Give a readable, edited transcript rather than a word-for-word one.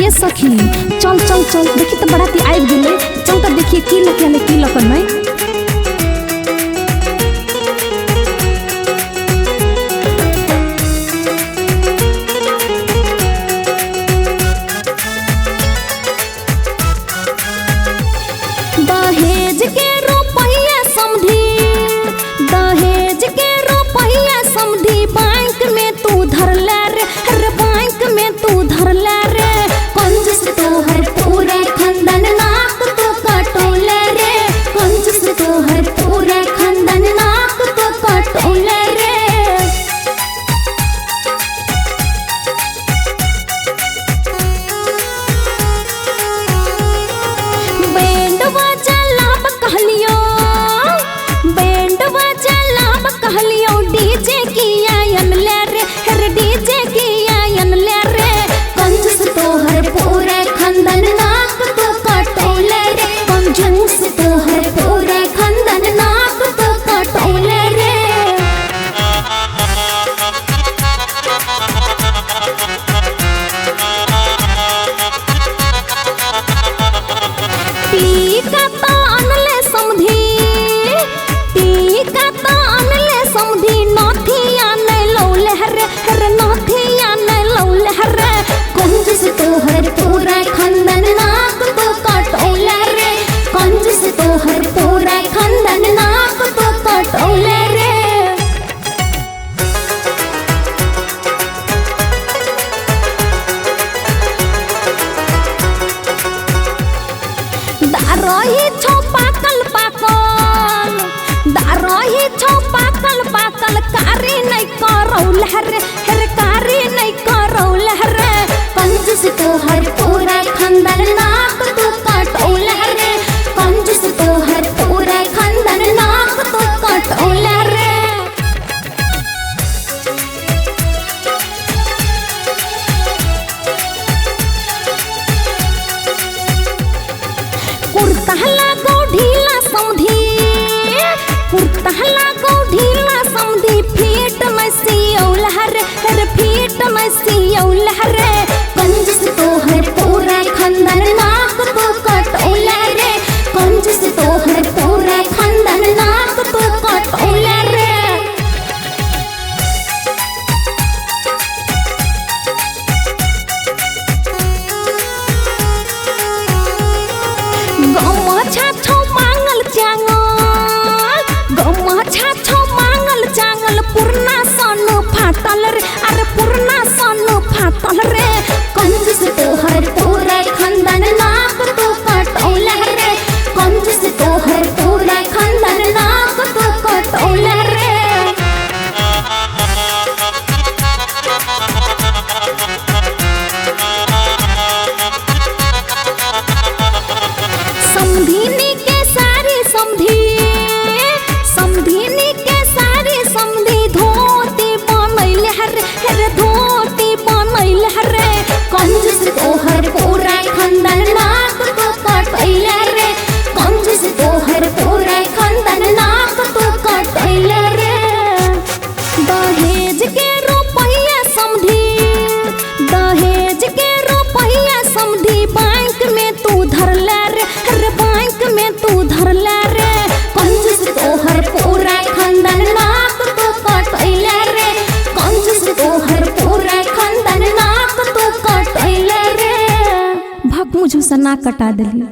ए सखी चल चल चल, देखी तो बराती आबि गेलै। चल तऽ देखिए की लऽ के की लऽ कऽ नहि। दहेज के रुपैया समधी, दहेज के रुपैया समधी, बैंक में तू धरला रे, हर बैंक में तू धरला रे। कंजूस तोहर पूरा खानदान नाक तो कटौले रे, कंजूस तोहर पूरा खानदान नाक तो कटौले रे। बैंड बाजा लाब कहलियो, बैंड बाजा लाब कहलियो, डीजे की आयन ले रे, हर डीजे की आयन ले रे। कंजूस तोहर पूरा खानदान नाक तो कटौले रे, कंजूस तोहर पूरा खानदान नाक तो कटौले रे। टीका तो अनले समधी, टीका तो अनले समधी, नथिया नै लौले हरे, हर नथिया नै लौले हरे। कंजूस तोहर पूरा खानदान नाक तो कटौले रे, कंजूस तोहर पूरा खानदान नाक तो कटौले रे। दारही छौ पाकल पाकल, दारही छौ पाकल पाकल, कारी नै करौल हरे, हर कारी नै करौल हरे। कंजूस तोहर पूरा खानदान नाक तो कटौले रे, कंजूस तोहर पूरा खानदान नाक तो कटौले रे। कुर्ता लागो ढीला समधी, कुर्ता लागो ढीला समधी, फीट में सियौल हरे, हर फीट में सियौल हरे। कंजूस तोहर पूरा खानदान नाक तो कटौले रे, कंजूस तोहर पूरा खानदान नाक तो कटौले रे। गमछा छौ मांगल चांगल, गमछा छौ मांगल चांगल, पुरना सन फाटल रे, अरे पुरना सन फाटल रे। कंजूस तोहर पूरा खानदान नाक तो कटौले रे, कंजूस तोहर पूरा खानदान नाक तो कटौले रे। समधिनी के सारी समधी, समधिनी के सारी समधी, धोती बनैले हरे, हरे धोती बनैले हरे। कंजूस तोहर पूरा खानदान नाक तो कटैले रे, कंजूस तोहर पूरा खानदान नाक तो कटैले रे। दहेज के रुपैया समधी, दहेज के रुपैया समधी, बैंक में तू धरला रे, हर बैंक में तू धरला रे। कंजूस तोहर पूरा खानदान नाक तो कटैले रे, कंजूस तोहर पूरा खानदान नाक तो कटैले रे। भक मुझे से ना कटा दिली।